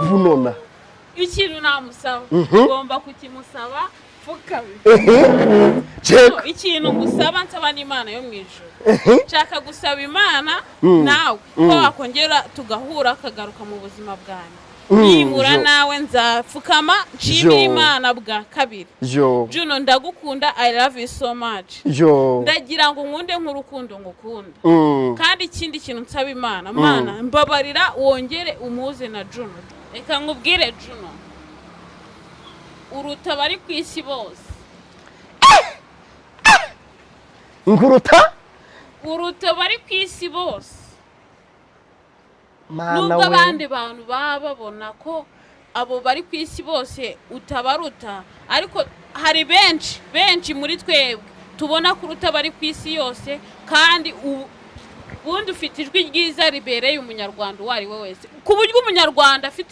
Ubu nona Ikintu namusaba, ugomba kukimusaba pfukamye. Ceka. Ikintu ngusaba, nsaba n'Imana yo mu ijuru, nshaka gusaba Imana nawe ko wakongera tugahura, akagaruka mu buzima bwanjye. Nibura nawe nzapfukama nshimire Imana bwa kabiri. Yo. Juno, ndagukunda, I love you so much. Yo. Ndagira ngo nkunde nk'urukundo ngukunda. Kandi ikindi kintu nsaba Imana, Mana mbabarira wongere umuze na Juno. Reka nkubwire Juno, uruta abari ku isi bose. Nkuruta? Uruta abari ku isi bose. Mana Nubwo we. abandi bantu baba babona ko abo bari ku isi bose utabaruta, ariko hari benshi benshi muri twebwe tubona ko uruta abari ku isi yose. Kandi ubundi ufite ijwi ryiza ribereye umunyarwanda uwo ari we wese, ku buryo umunyarwanda afite